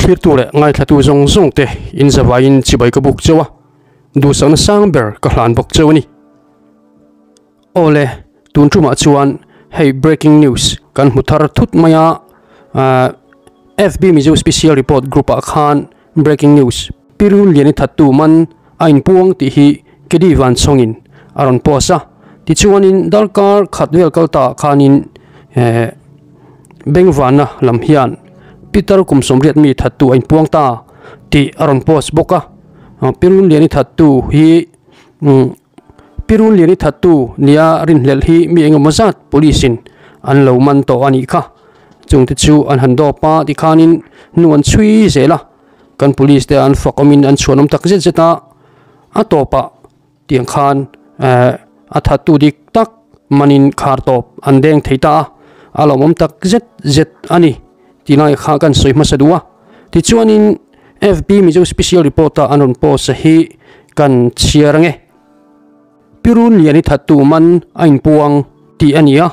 Thlirtu leh ngaithlatu zawng zawng te in zavaiin chibai ka buk cheu a, duhsakna sang ber ka hlan bawk cheu a ni. Awle, tun tumah chuan hei breaking news kan hmu thar thut mai a, FB Mizo Special Report group ah khan breaking news Pirun Liani thattu man a inpuang tih hi Kedi Vanchhawngin a rawn post a, tichuanin darkar khat vel kal ta khanin Bengvana lam hian Peter kum 80 mi thattu a inpuang ta tih a rawn post bawk a, Pirun Liani thattu hi Pirun Liani thattu nia rinhlelh hi mi engemaw zat police in an lo man tawh a nih kha. Chungte chu an han dawp a, tikhanin hnu an chhui zel a, kan police te an fak awmin an chhuanawm tak zet zet a, a tawpah tiang khan a thattu dik tak manin khar tawp an deng thei ta a, a lawmawm tak zet zet a ni tih lai kha kan sawi hmasa duh a. Tichuanin FB Mizo Special Report a an rawn post a hi kan chhiar ange. Pirun Liani thattu man a inpuang tih a ni a.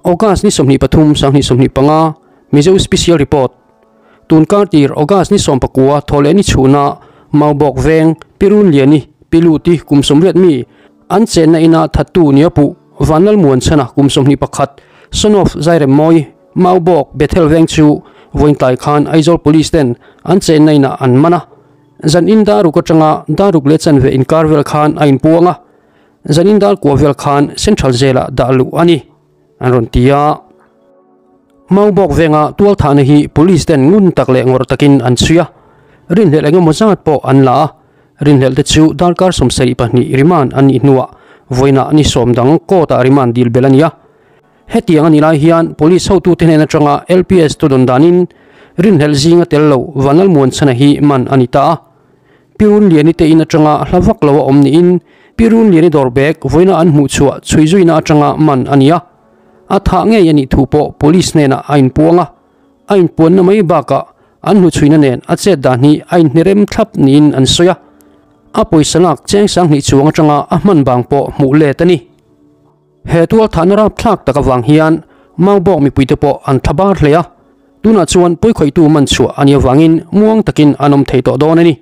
August ni 23 2025 Mizo Special Report Tun kar tir August ni 19 thawhleh ni chhuna Maubawk veng Pirun Liani Piluti kum 80 mi an chenna ina thattu nia puh Vanlal Muanchhana kum 21 son of Zairemmawi Maubawk Bethel veng chu vawiin tlai khan Aizawl Police ten an chenna inah an man a. Zan in daruk atanga daruk leh chanve inkar vel khan a inpuang a. Zanin dar kua vel khan Central Jail-ah dah luh a ni, an rawn ti a. Maubawk venga tualthahna hi Police ten ngun tak leh ngawrh takin an chhui a, rinhlelh eng emaw zat pawh an la a. Rinhlelh te chu darkar 72 remand an nih hnuah vawiinah ni sawm dang court-ah remand dil belh a ni a. Hetiang a nih lai hian Police hotute hnen atanga LPS tu dawn danin rinhlelh zinga tel lo Vanlalmuanchhana hi man a ni ta a. Pirun Liani te in atanga hla vak lo a awm niin Pirun Liani dawr bag vawiina an hmuh chhuah chhui zuina atanga man a ni a. A thah ngei a nih thu pawh police hnenah a inpuang a. A inpuanna mai bakah an hnuchhuina nen a chet dan hi a inhnerem thlap niin an sawi a. A pawisa lak cheng 2000 chuang atanga a hman bang pawh hmuh let a ni. He tualthahna rapthlak tak avang hian Maubawk mipuite pawh an tha bar hle a, tunah chuan pawikhawihtu man chhuah a nih avangin muang takin an awm thei tawh dawn a ni.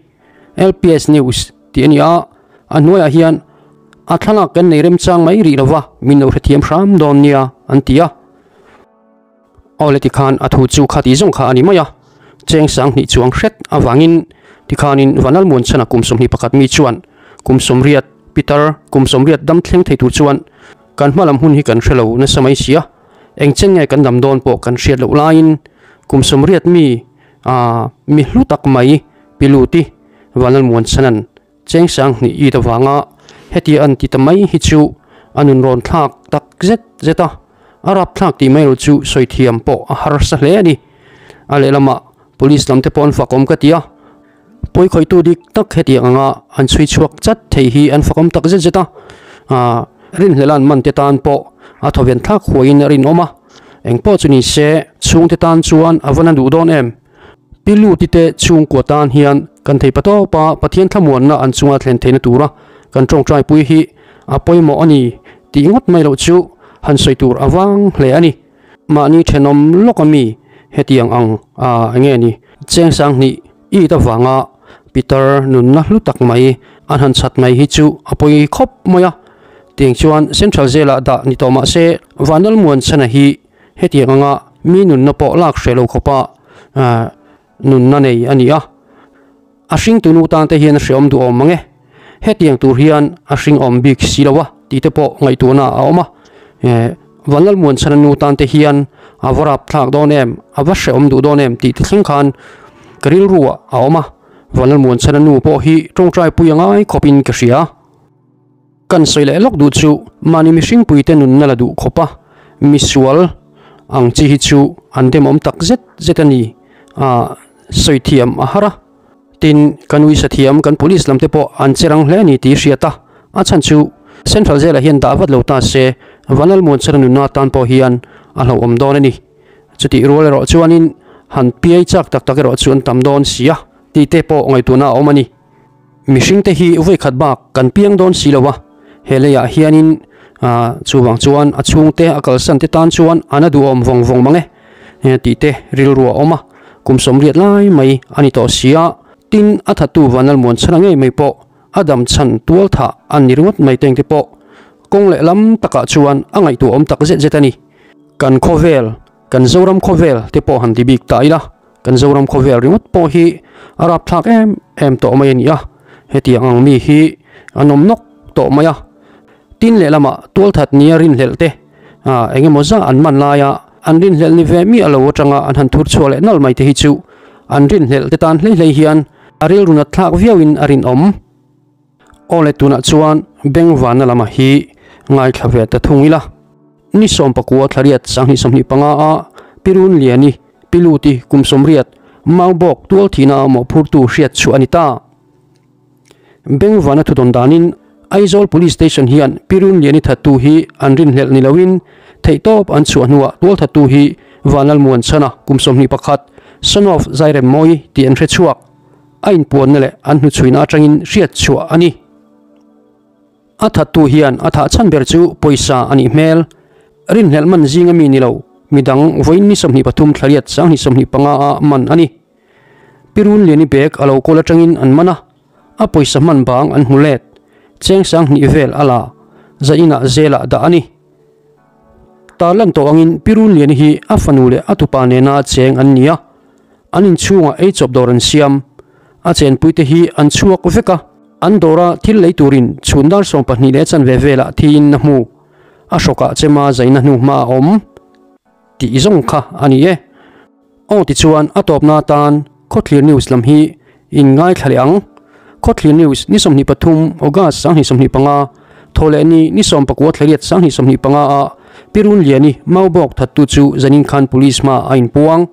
LPS News tih a ni a, a hnuaiah hian a thlalak kan nei remchang mai rih lova min lo hrethiam hram dawn nia an ti a. Awle tikhan a thu chu khati zawng kha a ni mai a, cheng 2000 chuang hret avangin tikhanin Vanlalmuanchhana kum 21 mi chuan kum 80 Peter kum 80 dam thleng thei tur chuan kan hma lam hun hi kan hre lo nasa mai si a, eng chen nge kan dam dawn pawh kan hriat loh laiin kum 80 mi mi hlu tak mai Piluti Vanlalmuanchhanan Cheng 2000 it avanga heti an ti ta mai hi chu a nun rawn thlak tak zet zet a, a rap thlak tih mai lo chu sawi thiam pawh a harsa hle a ni. A lehlamah police lam te pawh an fakawm ka ti a, pawikhawihtu dik tak hetiang anga an chhui chhuak chat thei hi an fakawm tak zet zet a, rinhlelh an man te tan pawh a thawven thlak huaiin a rinawm a, engpawh chu ni se chhungte tan chuan a va na duh dawn em? Pi Luti te chhungkua tan hian kan thei patawp a, Pathian thlamuanna an chunga thlen theihna tura kan tawngtai pui hi a pawimawh a ni tih ngawt mai loh chu han sawi tur a vang hle a ni. Mahni thenawm lawk a mi hetiang ang a enge ni? Cheng 2000 it avanga Peter nunna hlu tak mai an han chhat mai hi chu a pawi khawp mai a. Tiang chuan Central Jail-ah dah ni tawh mahse Vanlalmuanchhana hi Hetiang anga mi nunna pawh lak hreh lo khawpa nunna nei a ni a. A hringtu nu tan te hian a hreawm duh awm mang e. Hetiang tur hian a hring awm bik si lo a tih te pawh ngaihtuahna a awm a. Vanlalmuanchhana nu tan te hian a va rapthlak dawn em, a va hreawm duh dawn em tih te thleng khan ka rilruah a awm a. Vanlalmuanchhana nu pawh hi tawngtai pui a ngai khawpin ka hria. Kan sawi leh lawk duh chu mahni mihringpuite nunna la duh khawp a, misual ang chi hi chu an demawm tak zet zet a ni a, sawi thiam a har a. Tin, kan uisa thiam kan police lam te pawh an che rang hle a ni tih hriat a, a chhan chu Central Jail ah hian dah vat lo ta se Vanlalmuanchhana nunna atan pawh hian a hlauhawm dawn a ni. Chutih rual erawh chuanin han piai chak tak tak erawh chu an tam dawn si a tih te pawh ngaihtuahna a awm a ni. Mihringte hi vawi khat bak kan piang dawn si lo a, he leiah hianin chuvang chuan a chhungte a kalsan te tan chuan an a duhawm vawng vawng mang e tih te rilru a awm a. Kum 80 lai mai a ni tawh si a, tin a thattu Vanlalmuan chhan a ngei mai pawh a dam chhan tual thah an ni ringawt mai teng te pawh kawng leh lam takah chuan a ngaihtuah awm tak zet zet a ni. Kan khawvel, kan Zoram khawvel te pawh han ti bik ta ila, kan Zoram khawvel ringawt pawh hi a rapthlak em em tawh mai a ni a, hetiang ang mi hi an awm nawk tawh mai a. Tin lehlamah tualthat nia rinhlelh te eng emaw zah an man laia an rinhlelh ni ve miah lo atanga an han thur chhuah leh nalh mai te hi chu an rinhlelh te tan hlei hlei hian a rilru nat thlak viauin a rinawm. Aw le tunah chuan Bengvana lama hi ngaithla ve ta thung ila. Ni 19 thlariat 2025 a Pirun Liani, Piluti kum 80, Maubawk tualthihna a mawhphurtu hriat chhuah a ni ta. Bengvana thudawn danin Aizawl Police Station hian Pirun Liani thattu hi an rinhlelh ni loin theihtawp an chhuah hnuah tualthattu hi Vanlalmuan Chhana kum 21, son of Zairemmawi tih an hre chhuak. A inpuanna leh an hnuchhuina atangin hriat chhuah a ni. A thattu hian a thah chhan ber chu pawisa a nih hmel. Rinhlelh man zinga mi ni lo, midang vawiin ni 23 thlariat 2025 ah man a ni. Pirun Liani bag a lo kawl atangin an man a, a pawisa hman bang an hmu let. Cheng 2000 vel a la, zainah zelah dah a ni. Tarlan tawh angin Pirun Liani hi a fanu leh a tupa nena cheng an ni a, an inchhungah ei chawp dawr an siam. A chenpuite hi an chhuak vek a, an dawra thil lei turin chhun dar 12 leh chanve velah thiin a hmu. A hrawkah chema zaina hnu hma a awm tih zawng kha a ni e. Aw tichuan a tawpna atan Khawthlir News lam hi in ngaithla leh ang. Khawthlir News ni 23 August 2025, Thawhleh ni ni 19 thlariat 2025 a Pirun Liani Maubawk thattu chu zanin khan Police hma a inpuang.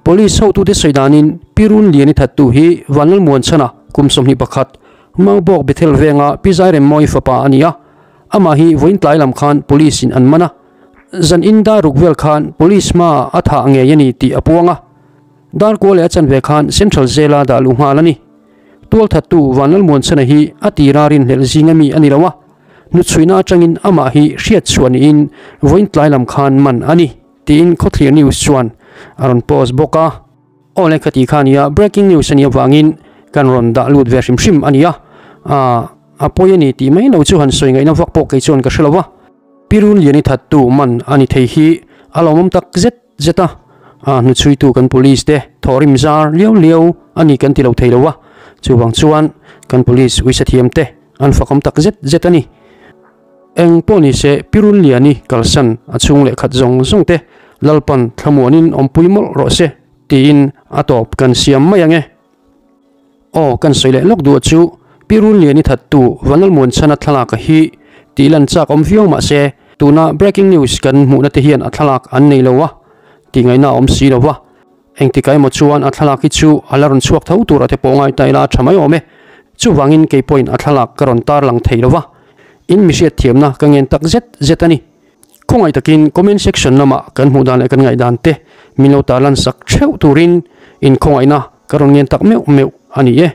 Police hotute sawi danin Pirun Liani thattu hi Vanlalmuan Chhana kum 21, Maubawk Bethel venga Pi Zairemmawi fapa a ni a, amah hi vawiin tlai lam khan Police in an man a. Zan in dar ruk vel khan Police hma a thah ngei a ni tih a puang a. Dar kual leh a chanve khan Central Jail-a dah luh nghal a ni. Tualthattu Vanlalmuanchhana hi a tira rinhlelh zinga mi a ni lo a, hnuchhuihna atangin amah hi hriat chhuah niin vawiin tlai lam khan man a ni tiin Khawthlir News chuan a rawn post bawk a. Aw le khati kha nia breaking news a nih avangin kan rawn dah lut ve hrim hrim a ni a, a pawi a ni tih mai lo chu han sawi ngaihna vak pawh kei chuan ka hre lo a. Pirun Liani thattu man a ni thei hi a lawmawm tak zet zet a, a hnuchhuitu kan police te thawhrim zar liau liau a ni kan ti lo thei lo a, chuvang chuan kan police uisa thiam te an fakawm tak zet zet a ni. Eng pawh ni se Pirun Liani kalsan a chhung leh khat zawng zawng te Lalpan thlamuanin awmpui mawlh rawh se tiin a tawp kan siam mai ang e. Aw, kan sawi leh lawk duh chu Pirun Liani thattu Vanlalmuanchhana thlalak a hi tih lan chak awm viau mah se tuna breaking news kan hmuhna te hian a thlalak an nei lo a tih ngaihna a awm si lo va, engtikah emaw chuan a thlalak hi chu a la rawn chhuak tho tur a te pawh ngai ta ila a tha mai awm e. Chuvangin kei pawhin a thlalak ka rawn tarlang thei lo va, in mi hriatthiamna ka ngen tak zet zet a ni. Khawngaih takin comment section lamah kan hmuh dan leh kan ngaih dan te min lo tarlan sak theuh turin in khawngaihna ka rawn ngen tak meuh meuh a ni e.